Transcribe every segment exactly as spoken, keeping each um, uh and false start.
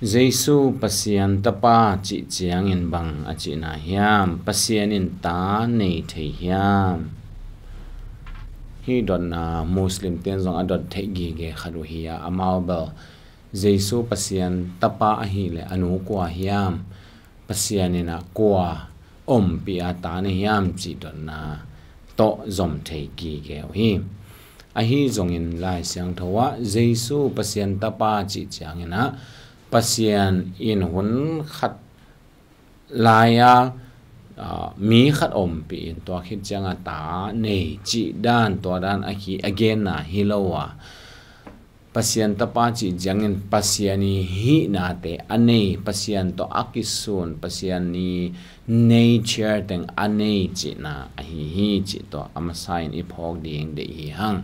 Jesu Pasian Tapa cih ciangin bang a cihna hiam? Pasian in ta nei thei hiam? Hih dotna Muslim ten zong a dot theih gige khat uh hi a, amau bel Jesu Pasian Tapa ahih leh a nu kua hiam? Pasian in a kua ompih a ta nei hiam cih dotna tawh zom thei gige uh hi. Ahi zongin Lai Siangtho ah Jesu Pasian Tapa cih ciangin ah Pasian in hun khat lai-a, aa, mi khat ompih in tua khit cianga ta nei cih dan, tua dan a hi a genna hi lo a, Pasian Tapa cih ciangin Pasian i hihnate a nei, Pasian tawh a kisun, Pasian i nature teng a nei cihna ahi hi cih tua a masa in i phawk ding deih hi hang.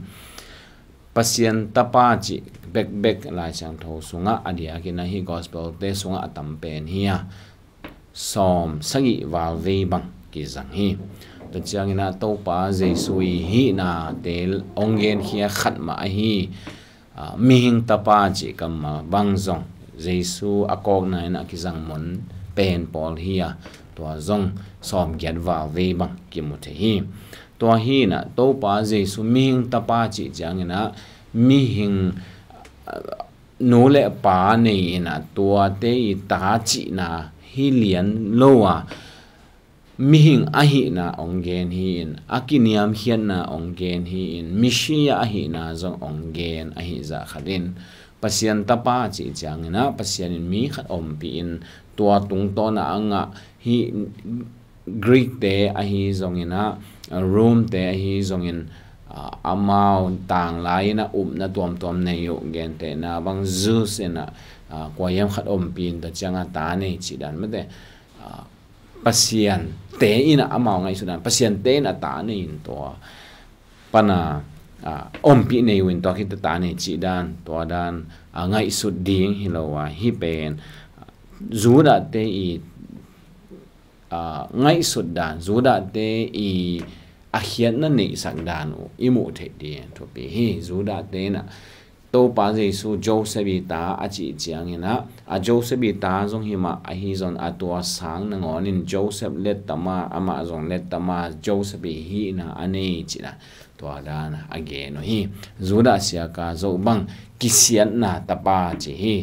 Pasian Tapa cih bekbek Lai Siangtho sungah a diakin ahi, Gospel te sungah a tam pen hi a, sawm sagih val vei bang kizang hi. Tua ciangin ah Topa Jesu i hihnate ong genkhia khat mah ahi, aa, mihing tapa cih kammal bang zong Jesu a kawkna in a kizang mun pen pawl hi a, tua zong sawm giat val vei bang kimu thei hi. Tua hi in ah Topa Jesu mihing tapa cih ciangin ah mihing, aa, nu le pa nei in ah tuate i ta cihna hi lian lo a, mihing ahihna ong gen hi in, a kiniamkhiatna ong gen hi in, Messiah ahihna zong ong gen ahi zah khat in, Pasian Tapa cih ciangin ah Pasian in mi khat ompih in tua tungtawn a a ngah hi. Greek te ahi zongin ah, Rome te ahi zongin, aa, amau tanglai in ah upna tuamtuam nei uh, gentehna bang Zeus in ah, aa, kua hiam khat ompih in tua cianga ta nei cih dan mate, aa, Pasian te in ah amau ngaihsut dan, Pasian te in ah ta nei in tua pana, aa, ompih nei uh in tua khit ta nei cih dan, tua dan, aa, ngaihsut ding hi lo a, hih pen, aa, Judah te i, aa, ngaihsut dan, Judah te i a khiatna neihsak dan uh i muh theih ding thupi hi. Judah te in ah Topa Jesu Joseph i ta a cih ciangin ah, a Joseph i ta zong hi mah ahi zong a tua sang nangawn in Joseph letta mah, amah zong letta mah, Joseph i hihna a nei cihna tua dan a gen uh hi. Judah siaka Zoh bang kisiatna tapa ci hi.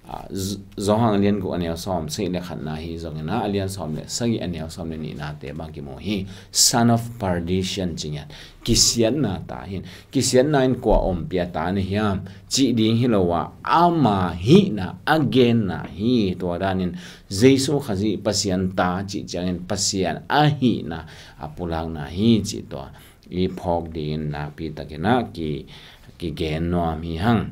Aa, Z-, Johan a lian guk a neu sawm sagih le khatna hi zongin ah, a lian sawm le sagih a neu sawm le nihnate bang kimu hi. Son of perdition ci ngiat. Kisiatna ta hi in. Kisiatna in kua ompih a ta nei hiam cih ding hi lo a, ama hihna a genna hi. Tua dan in Jesu Khazih Pasian ta cih ciangin Pasian a hihna a pulakna hi cih tua i phawk ding in nakpi takin ah ki, kigen nuam hi hang.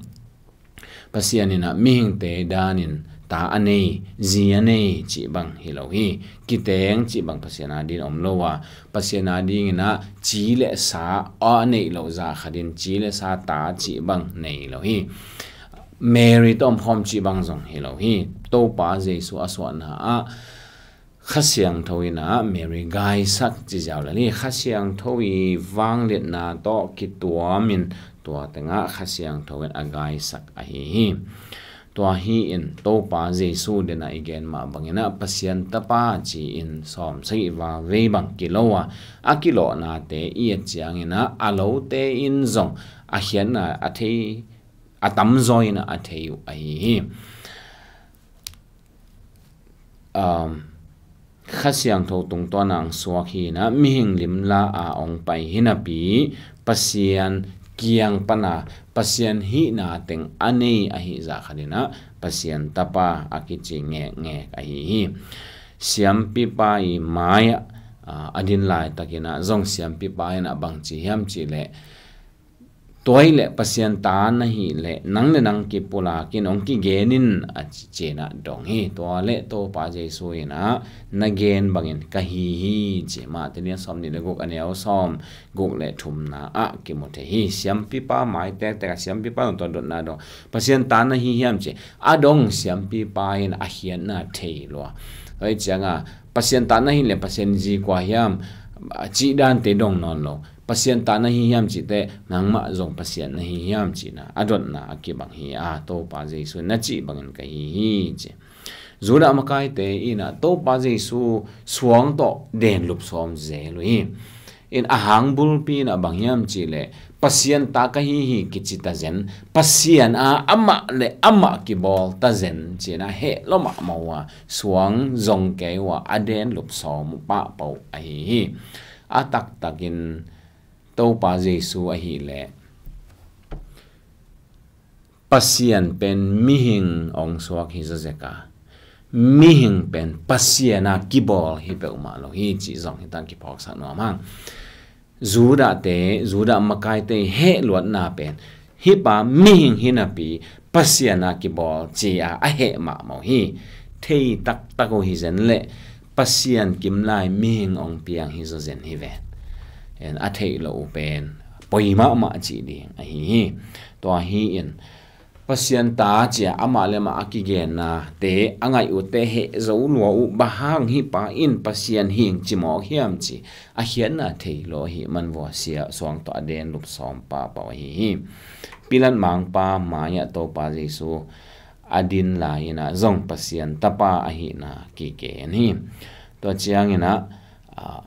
Pasian in ah mihingte dan in ta a nei, zi a nei cih bang hi lo hi. Kiteng cih bang Pasian a din om lo a, Pasian a dingin ah ci le sa a neih loh zah khat in ci le sa ta cih bang nei lo hi. Mary tawh omkhawm cih bang zong hi lo hi. Topa Jesu a suahna ah Kha Siangtho in ah Mary gaisak ci ziau lel hi. Kha Siangtho i vangliatna tawh kituam in tua tengah Kha Siangtho in a gaisak ahi hi. Tua hi in Topa Jesu den ah i gen mah bangin ah Pasian Tapa ci-in sawm sagih val vei bang kilo a, a kilawhnate i et ciangin ah a lote in zong a khiatna a thei, a tamzaw in ah a thei uh ahi hi. Um, Kha Siangtho tungtawn a ang suak hi in ah mihing limla a ong pai hi napi Pasian kiang pana Pasian hihna teng a nei ahi zah khat in ah Pasian Tapa a kici ngekngek ahi hi. Siampipa i mai-ah, aa, a din laitakin ah zong Siampipa in ah bang ci hiam cih leh, tua hi leh Pasian ta na hih leh nang le nang kipulak in ong kigen in a ci, ci-in ah dong hi. Tua leh Topa Jesu in ah na gen bangin ka hi hi ci, Mate lian sawm nih le guk a neu sawm guk le thumna ah kimu thei hi. Siampipa mai tektek a Siampipa in tua dotna dong, Pasian ta na hi hiam ci a dong, Siampipa in a khiatna thei lua. Tua hi cianga Pasian ta na hih leh Pasian zi kua hiam cih dante dong nawn lo. Pasian ta na hi hiam cih teh, nangmah zong Pasian na hi hiam cihna a dotna a kibang hi a, Topa Jesu in na cih bangin ka hi hi ci. Judah makaite in ah Topa Jesu suang tawh denlup sawm zel uh hi. In a hang bulpi in ah bang hiam cih leh, Pasian ta ka hi hi kici ta zen, Pasian a amah le amah kibawl ta zen ci-in ah heh lua mahmah uh a, suang zong kei uh a, a denlup sawm uh pahpah uh ahi hi. A taktakin Topa Jesu ahih leh Pasian pen mihing hong suak hi zawzek a, mihing pen Pasian a kibawl hi peuhmah lo hi cih zong hih tan kiphawksak nuam hang. Judah te, Judah makaite heh luatna pen hih pa mihing hi napi Pasian a kibawl ci-a a heh mahmah uh hi. Thei taktak uh hi zen leh Pasian kimlai mihing hong piang hi zawzen hi ven. En, a theih loh uh pen poi mahmah cih ding ahi hi. Tua hi in Pasian ta ci-a amah le amah a kigenna te a ngaih uh te heh zo lua uh, bang hang hih pa in Pasian hing ci mawk hiam ci a khiatna thei lo hi. Man vua sia suang tawh a denlup sawm pahpah uh ahi hi. Pilat mangpa mai-ah Topa Jesu a din lai-in ah zong Pasian tapa ahihna kigen hi. Tua ciangin ah, ah,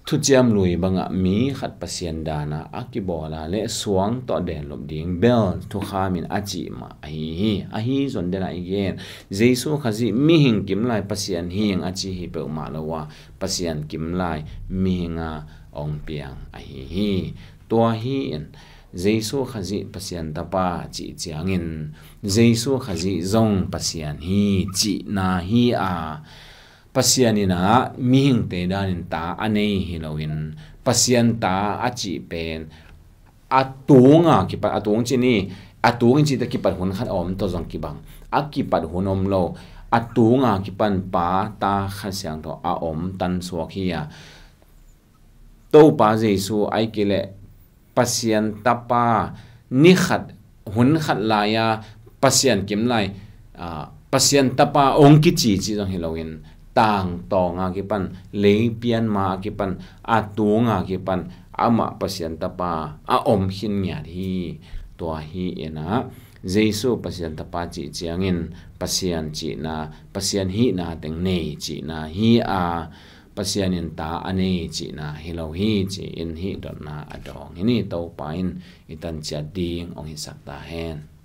thuciam lui bangah mi khat Pasian dan a a kibawl a le suang tawh denlup ding bel thukham in a cih mah ahi hi. Ahi zong den ah i gen, Jesu Khazih mihing kimlai Pasian hing a ci hi peuhmah lo a, Pasian kimlai mihing a hong piang ahi hi. Tua hi in Jesu Khazih Pasian tapa cih ciangin Jesu Khazih zong Pasian hi cihna hi a, Pasian in ah mihingte danin ta a nei hi loin, Pasian ta a cih pen a tunga kipat, a tung ci ni, a tung in cihte kipat hun khat a om tawh zong kibang, a kipat hun om lo, a tunga kipan Pa, Ta, Kha Siangtho a om tansuak hi a, Topa Jesu ahih kei leh Pasian tapa ni khat, hun khat lai-a Pasian kimlai, ah, Pasian tapa hong kici cih zong hi loin, tangtawng a kipan, lei pian ma a kipan, a tung a kipan amah Pasian tapa a om khin ngiat hi. Tua hi in ah Jesu Pasian tapa cih ciangin Pasian cihna, Pasian hihna teng nei cihna hi a, Pasian in ta a nei cihna hi lo hi ci-in hih dotna a dawng hi ni. Topa in i tan ciat ding hong hisak ta hen.